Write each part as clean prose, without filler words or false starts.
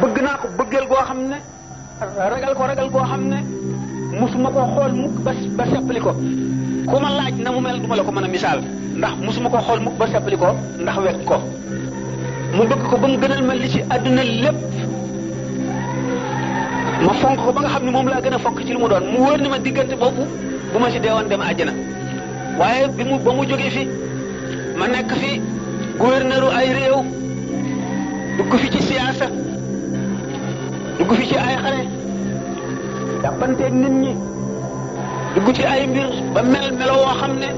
bëgg naa ko bëggeel goo xam ne ragal goo xam ne musuma ko xool mukk ba seppali ko ku ma laaj na mu mel duma la ko mën a misaal ndax musuma ko xool mukk ba seppali ko ndax wekk ko mu bëgg ko ba mu gënal ma li ci àdduna lépp ma fonk ko ba nga xam ne moom laa gën a fonk ci lu mu doon mu wóor ni ma diggante boobu bu ma ci deewoon dem àjjana waaye ba mu jógee fi ma nekk fi gouverneuru ay réew dugg fi ci siyaasa dugg fi ci ay xare jàppanteeg nit ñi dugg ci ay mbir ba melo woo xam ne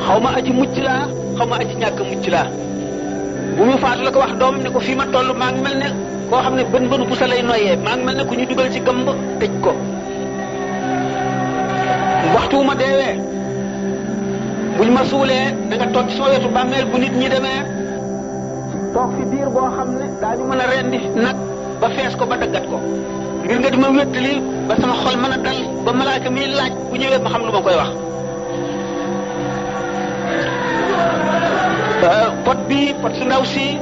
xaw ma aji mucc laa xaw ma aji ñàkk mucc laa bu mu faatu la ko wax doom ne ko fii ma toll maa ngi mel ne koo xam ne bën bënu bu sa lay noyyee maa ngi mel ne ku ñu dugal ci gëmb tëj ko waxtu wu ma deewee buñ ma suulee da nga toog ci soo wetu bàmmeel bu nit ñi demee toog fi diir boo xam ne daañu mën a rendi nag ba fees ko ba daggat ko ngir nga di ma wéttali ba sama xol mën a dal ba malaaka mi laaj bu ñëwee ma xam lu ma koy wax pot su ndaw si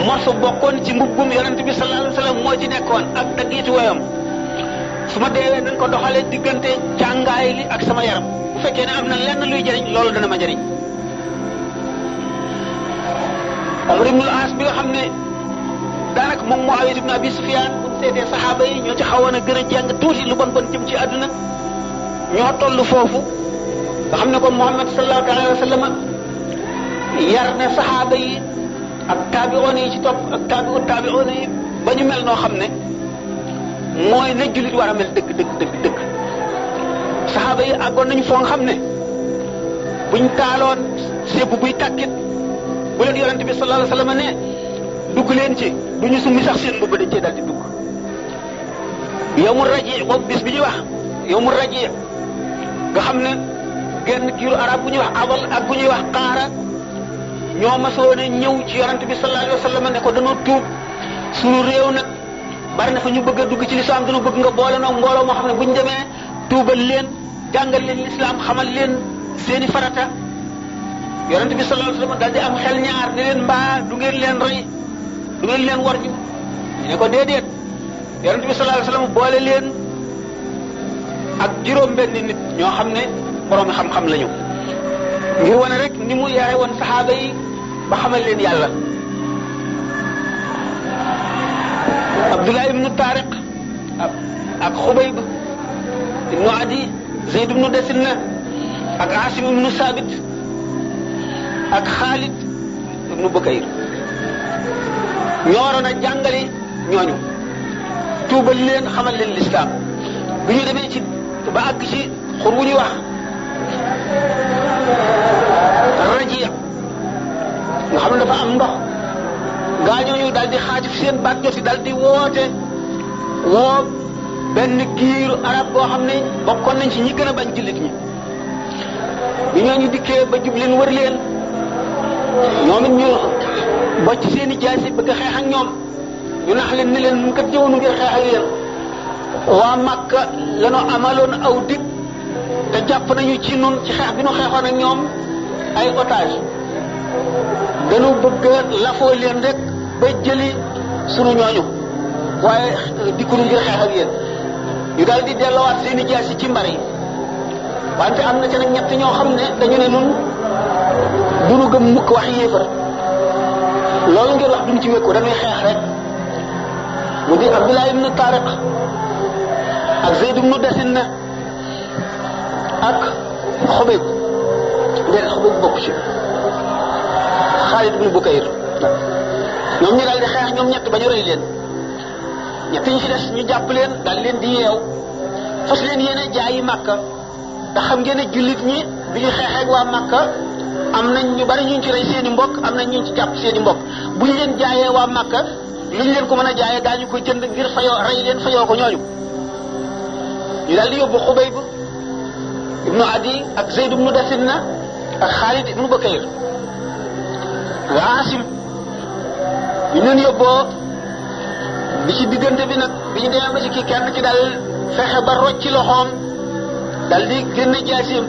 morso bokkoon ci mbubbum yonent bi sallallahu alayhi wasallam moo ci nekkoon ak daggiiti woyam su ma deewee dañ ko doxalee diggante càngaay li ak sama yaram bu fekkee ne am na lenn luy jëriñ loolu dana ma jëriñ Amr ibn al-As bi nga xam ne daanaka moom Muawiya ibn Abi Sufyan bu seetee saxaaba yi ñoo ci xawoon a gën a jàng tuuti lu bon jëm ci àdduna ñoo toll foofu nga xam ne kon Muhammad sallallahu alayhi wasallam yar ne saxaaba yi ak taabi'oon yi ci topp ak taabi'oon yi ba ñu mel noo xam ne mooy na jullit war a mel dëgg saxaaba yi àggoon nañu foo nga xam ne buñ taaloon sébb buy tàkkit bu leen yonente bi sallallahu alayhi wasallam ne dugg leen ci duñu summi sax seen mbubb dañ cee dal di dugg yawmu raji boobu bis bi ñuy wax yawmu raji nga xam ne genn giiru arab bu ñuy wax abal ak bu ñuy wax xaara ñoo masoone ñëw ci yonente bi sallallahu alayhi wasallam ne ko dañoo tuub suñu réew nag bari na fa ñu bëgg a dugg ci lislaam dañu bëgg nga boole noog mbooloo moo xam ne buñ demee tuubal leen jàngal leen lislaam xamal leen seeni farata yonente bi sallallahu alayhi wasallam daal di am xel ñaar ne leen mbaa du ngeen leen rey du ngeen leen war ñu ne ko déedéet yonente bi sallallahu alayhi wasallam boole leen ak juróom benn nit ñoo xam ne boroomi xam-xam lañu ngir wane rek ni mu yaay woon saxaaba yi ba xamal leen yàlla Abdullah ibnu Tariq ak Xubayb ibnu Adi Zayd ibnu Dasinna ak Asim ibnu Sabit ak Xaalid ibnu Bukayr ñoo waroon a jàngale ñooñu tuubal leen xamal leen lislaam bu ñu demee ci ba àgg ci xur wu ñuy wax Rajiya nga xam ne dafa am ndox gaa ñooñu daal di xaaj fi seen baat joti daal di woote woo benn giiru arab boo xam ne bokkoon nañ ci ñi gën a bañ jullit ñi bi ñooñu dikkee ba jub leen wër leen ñoom it ñu bocc seen i jaasi bëgg a xeex ak ñoom ñu nax leen ni leen mun kat jëwoonu ngir xeex ak yéen waa Makka lanoo amaloon aw dig te jàpp nañu ci nun ci xeex bi nu xeexoon ak ñoom ay otage dañu bëgg lafoo leen rek ba jëli sunu ñooñu waaye dikkunu ngir xeex ak yéen ñu daal di delloowaat seen i jaasi ci mbar yi wante am na ca nag ñett ñoo xam ne dañu ne nun duñu gëm mukk wax yéefar loolu ngeen wax duñu ci wékku dañuy xeex rek mu di Abdullah ibnu Tariq ak Zayd ibnu Dasinna ak Xubayb déedéet Xubayb bokk ci Xaalid ibnu Bukayr ñoom ñu daal di xeex ñoom ñett ba ñu rëy leen ñett ñi ci des ñu jàpp leen daal leen di yeew fas leen yéene jaayi Makka ndax xam ngeen ne jullit ñi bi ñu xeexeeg waa Makka am nañ ñu bari ñu ci rey seen i mbokk am nañ ñu ci jàpp seen i mbokk bu ñu leen jaayee waa Makka luñ leen ko mën a jaayee daañu ko jënd ngir fayoo rey leen fayoo ko ñooñu ñu daal di yóbbu Xubayb ibnu Adi ak Zayd ibnu Dasinna ak Xaalid ibnu Bukayr wa Asim ñu leen yóbboo bi ci diggante bi nag bi ñu demee ba ci kii kenn ki daal fexe ba rocc ci loxoom dal di génne jaasim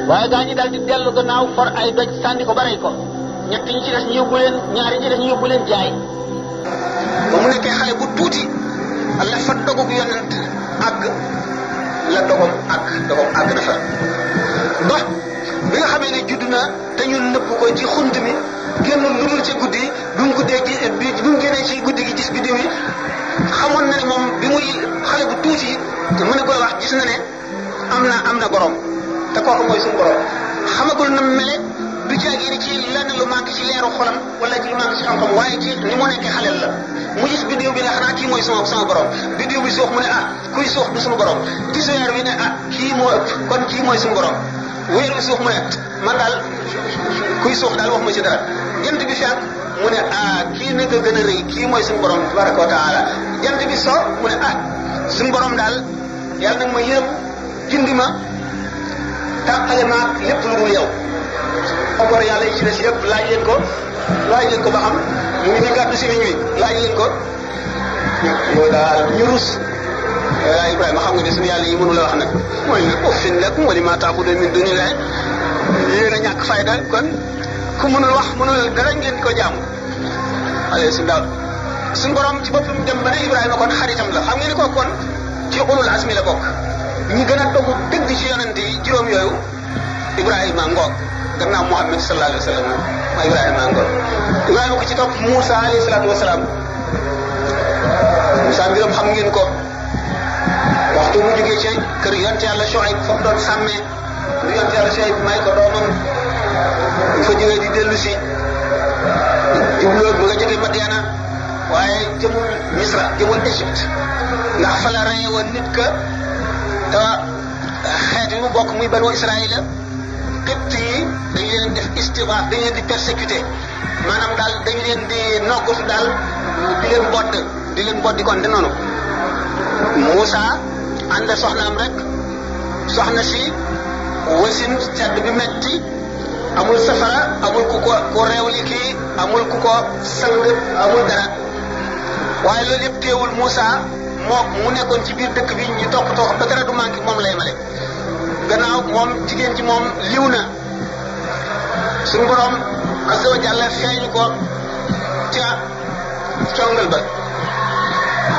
waaye gaa ñi daal di dellu gannaaw for ay doj sànni ko ba rey ko ñett ñi ci des ñu yóbbu leen ñaari ñi ci des ñu yóbbu leen jaay ba mu nekkee xale bu tuuti la fa dogug yonent àgg la dogom àgg na fa ba bi nga xamee ne judd na te ñu nëbb ko ci xunt mi génn lu dul ci guddi bi mu génnee ci guddi gi gis biddiw yi xamoon na ne moom bi muy xale bu tuuti te mën a koy wax gis na ne am na borom te kooku mooy suñu borom xamagul na mele du caagéeni ci lenn lu manqué ci leeru xolam wala ci lu manqué ci xam-xam waaye ci ni mu nekkee xaleel la mu gis biddiw bi ne xanaa kii mooy sama borom biddiw bi suux mu ne kuy suux du suñu borom gis weer bi ne kii moo ëpp kon kii mooy suñu borom weer bi suux mu ne man daal kuy suux daal wax ma ci dara jant bi fenk mu ne kii nag a gën a rëy kii mooy suñu borom tabaraka wa taala jant bi so mu ne suñu borom daal yàlla nag ma yërëm gindi ma tàqale maag lépp lu dul yow encore yàlla yi ci des yëpp laaj leen ko ba xam mu ngi ni gàddu si niñ wi laaj leen ko mooy daal ñu rus waaye Ibrahima xam nga ne suñu yàlla yi mënu la wax nag mooy ne uffin lakum wa limaa ta'buduuna min duunillaahi yéen a ñàkk fayda kon ku mënul wax mënul dara ngeen ko jaamu allez si daal suñu borom ci boppam dem ba ne Ibrahima kon xaritam la xam ngeen ni ko kon ci ulul azmi la bokk ñi gën a dogu dëgg ci yonent yi juróom yooyu Ibrahima ngoog gannaaw Muhammad sallallahu alayhi wa sallam ma Ibrahima ngoog Ibrahima ko ci topp Moussa alayhi salaatu wa salaam Moussa mbiram xam ngeen ko waxtu mu jógee ci kër yonent yàlla Shuayb fa mu doon sàmmee yonent yàlla Shuayb may ko doomam bu fa jógee di dellu si jubloo ba nga jógee Madiana waaye jëmul Misra jëmul Égypte ndax fa la reye woon nit ka te xeet yi mu bokk muy banu Israël Xibt yi dañu leen def istidaaf dañu leen di persécuté maanaam daal dañu leen di noggatu daal di leen bodd kon de noonu Moussa ànd soxnaam rek soxna si wasin sedd bi metti amul safara amul ku reewli kii amul ku ko sang amul dara waaye loolu yëpp teewul Moussa mu nekkoon ci biir dëkk bi ñu toppatoo ba dara du manqué moom lay male gannaaw moom jigéen ci moom liw na suñu borom azza wa jalla feeñu ko ca congal ba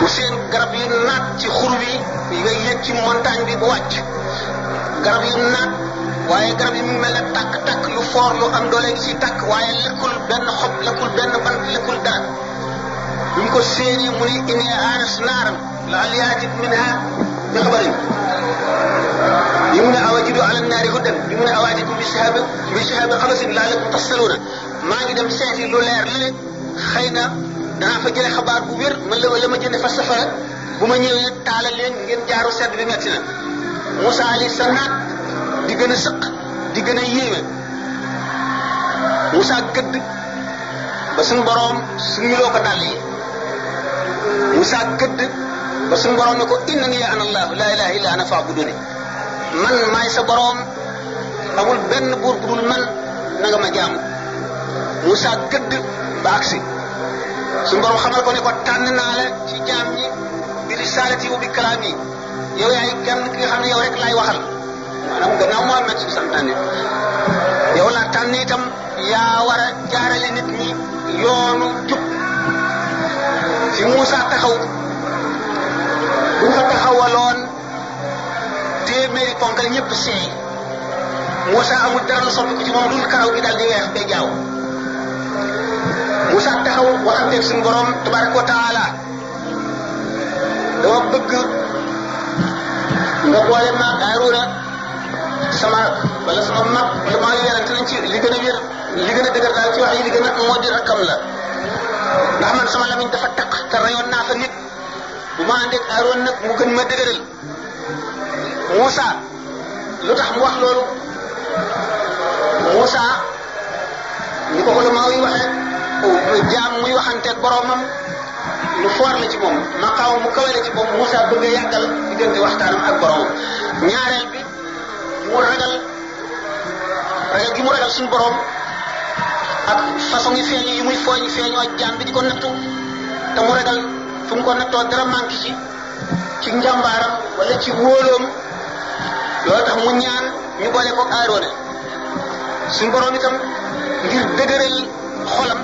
mu seen garab yi naat ci xur bi yi nga yëg ci montagne bi bu wàcc garab yi naat waaye garab yi mu mel ne takk lu foor lu am doole gi ci takk waaye lekkul benn xob lekkul benn bant lekkul dara bu ñu ko séenee mu ni inni aanas naaran la'allii aatiikum minhaa bi xabarin yi mu ne awajidu ala naari hudan yi mu ne awaatikum bi shihaabin qabasin la'allakum tasaluuna maa ngi dem seeti lu leer li xëy na danaa fa jële xabaar bu wér man la ma jënde fa safara bu ma ñëwee taala leen ngeen jaaru sedd bi metti na Moussa alayhi salaam di gën a sëq di gën a yéeme Moussa gëdd ba suñu boroom suñu loo ko dàll yi Moussa gëdd ba suñu boroom ne ko innanii ana Allahu laa ilaaha illa ana fa'buduni man maay sa boroom amul benn buur bu dul man na nga ma jaamu Moussa gëdd ba agsi suñu boroom xamal ko ne ko tànn naa la ci jaam ñi bi risaalati wa bi kalaami yow yaay kenn ki nga xam ne yow rek laay waxal maanaam gannaaw Muhammad su santaane yow laa tànn itam yaa war a jaarale nit ñi yoonu jub fi Moussa taxaw bu fa taxawaloon téeméeri ponkal ñëpp seey Moussa amul dara lu soppi ko ci moom dul karaw gi daal di weex day jaaw Moussa taxaw waxanteeg suñu borom tabaraka wa taala dama bëgg nga boole ma Haaruna sama wala sama mag wala maa ngi werante nañ ci li gën a wér li gën a dëgër daal ci wax yi li gën a moo di rakkam la ndax man sama lamiñ dafa taq te rayoon naa fa nit bu ma àndeeg Haaruna nag mu gën ma dëgëral Moussa lu tax mu wax loolu Moussa ni ko ulama yi waxee jaam muy waxanteeg boromam lu foor la ci moom maqaam mu kawe la ci moom Moussa bëgg a yàggal diggante waxtaanam ak boromam ñaareel bi mu ragal gi mu ragal suñu borom ak façon yi feeñ yi muy feeñoo jaam bi di ko nattu te mu ragal fu mu ko nattoo dara manqué ci njàmbaaram wala ci wóoloom loolu tax mu ñaan ñu boole ko Haaruna suñu borom itam ngir dëgëral xolam